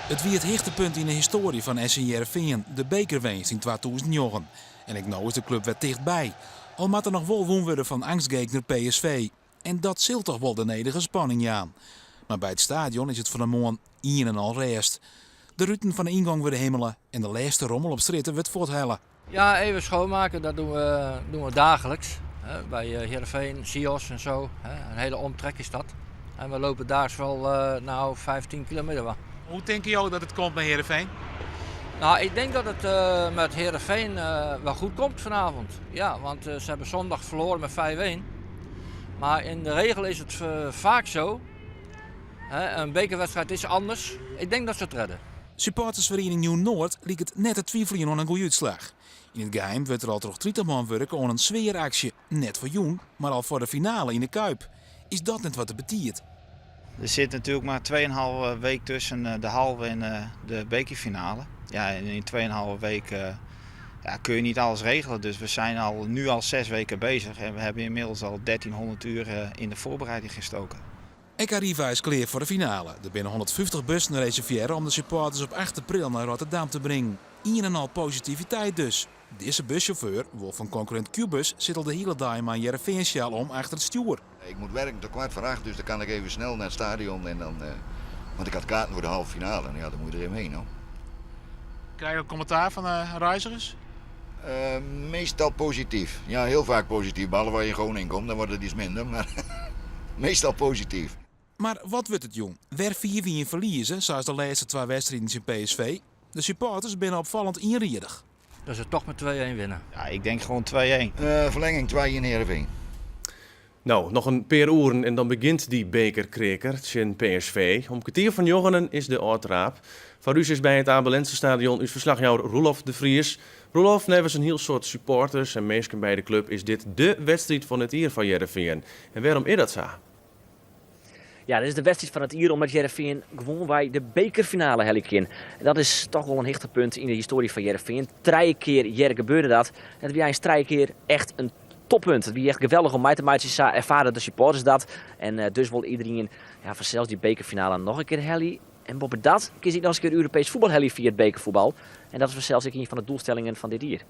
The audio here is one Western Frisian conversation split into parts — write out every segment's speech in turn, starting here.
It wie it hichtepunt yn de histoarje fan SC Hearrenfean, de bekerwinst yn 2009. En ek no is de klup wer tichtby. Al moat der noch wol wûn wurde fan eangstgegner PSV. En dat sil toch wol de nedige spanning jaan. Mar by it stadion is it fan 'e moarn ien en al rêst. De ruten fan de yngong wurde himmele en de lêste rommel op strjitte wurdt fuorthelle. Ja, even schoonmaken, dat doen we dagelijks. Hè, bij Heerenveen, Sios en zo. Hè, een hele omtrek is dat. En we lopen daar wel nou 15 kilometer. Wel. Hoe tinke jo dat it komt mei Hearrenfean? Nou, ik denk dat het met Heerenveen wel goed komt vanavond. Ja, want ze hebben zondag verloren met 5-1. Maar in de regel is het vaak zo. Hè, een bekerwedstrijd is anders. Ik denk dat ze het redden. Supportersferiening Nieuw Noord liket net te twiveljen oan in goede útslach. Yn it geheim wurdt der al troch 30 man wurke oan in sfearaksje. Net foar jûn, mar al foar de finale yn de Kuip. Is dat net wat te betiid? Er zit natuurlijk maar 2,5 week tussen de halve en de bekerfinale. Ja, en in 2,5 week, ja, kun je niet alles regelen. Dus we zijn nu al 6 weken bezig en we hebben inmiddels al 1300 uur in de voorbereiding gestoken. Ek Arriva is klear foar de finale. Der binne 150 bussen reservearre om de supporters op 8 april nei Rotterdam te bringen. Ien en al positiviteit dus. Dizze buschauffeur, wol fan konkurrint Qbuzz, sit al de hiele dei mei in Hearrenfean-sjaal om achter it stjoer. Ik moet werken tot 7.45, dus dan kan ik even snel naar het stadion. En dan, want ik had kaarten voor de halve finale. En ja, dan moet je er even heen. No. Krije jo kommentaar fan de reizgers? Meestal positief. Ja, heel vaak positief. Behalve als je in Groningen komt, dan wordt het iets minder. Maar meestal positief. Mar wat wurdt it jûn? Wer 5-1 ferlieze, sa as de lêste twa wedstriden tsjin PSV? De supporters binne opfallend ienriedich. Dat ze toch met 2-1 winnen. Ja, ik denk gewoon 2-1. Verlenging 2 in Heerenveen. No, noch in pear oeren en dan begjint dy bekerkreaker tsjin PSV. Om 8.45 is de ôftraap. Foar ús is by it Abe Lenstra Stadion ús ferslachjouwer Roelof de Vries. Roelof, neffens in hiel soad supporters en minsken by de klup is dit de wedstriid fan it jier foar Hearrenfean. En wêrom is dat sa? Ja, dit is de wedstriid fan it jier omdat Hearrenfean gewoanwei de bekerfinale helje kin. En dat is toch wol in hichtepunt yn de histoarje fan Hearrenfean. Trije kear earder gebeurde dat. En it wie eins trije kear echt in toppunt. It wie echt geweldich om mei te meitsjen, sa erfare de supporters dat. En dus wol iderien, ja, fansels dy bekerfinale noch in kear helje. En boppedat kinne se noch in kear Europeesk fuotbal helje fia it bekerfuotbal. En dat is fansels ek ien fan de doelstellingen fan dit jier.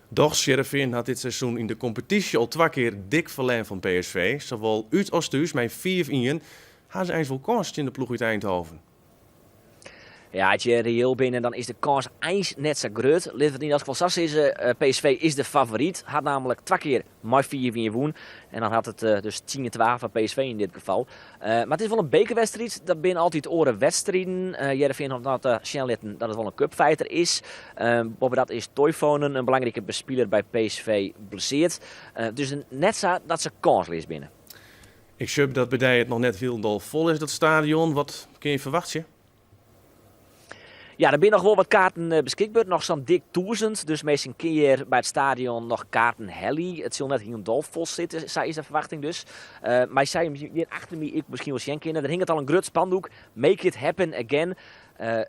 Dochs, Hearrenfean hat dit seizoen yn de kompetysje al twa kear dik ferlern fan PSV. Sawol út as thús mei 5-1. Ha se eins wol kâns tsjin de ploech út Eindhoven? Ja, as je reëel binne, dan is de kâns eins net sa grut. Litte we it yn elts gefal sa sizze, PSV is de favoryt. Hat nammentlik twa kear mei 5-1 wûn. En dan hat it dus 10-2 foar PSV yn dit gefal. Mar it is wol in bekerwedstriid. Dat binne altyd oare wedstriden. Hearrenfean hat no sjen litten dat it wol in cupfighter is. Boppedat is Toivonen, in belangrike spiler by PSV, blessearre. Dus net sa dat se kânsleas binne. Ik sjoch dat by dy it noch net hielendal fol is, dat stadion. Wat kinne je ferwachtsje? Ja, der binne noch wol wat kaarten beskikber. Noch sa'n dik 1000. Dus minsken kinne hjir by it stadion noch kaarten helje. It sil net hielendal fol sitte, sa is de ferwachting dus. Mar sa hjir achter my ek miskien wol sjen kinne. Der hinget al in grut spandoek. Make it happen again.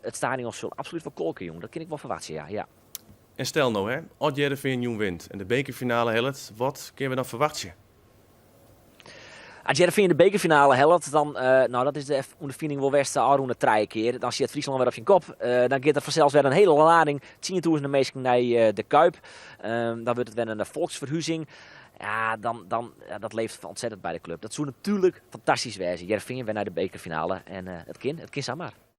It stadion sil absolút wol kolke, jûn. Dat kin ik wol ferwachtsje, ja. En stel no, hè, as Hearrenfean jûn wint en de bekerfinale hellet, wat kinne we dan ferwachtsje? As Hearrenfean de bekerfinale hellet, dan, no, dat is de ûnderfining wol west de ôfrûne trije kear. Dan sit Fryslân wer op syn kop. Dan giet der fansels wer in hiele lading tsientûzenen minsken nei de Kuip. Dan wurdt it wer in folksferhuzing. Ja, dan, ja, dat leeft ontzettend by de klup. Dat soe natuerlik fantastysk wêze. Hearrenfean wer nei de bekerfinale. En it kin samar.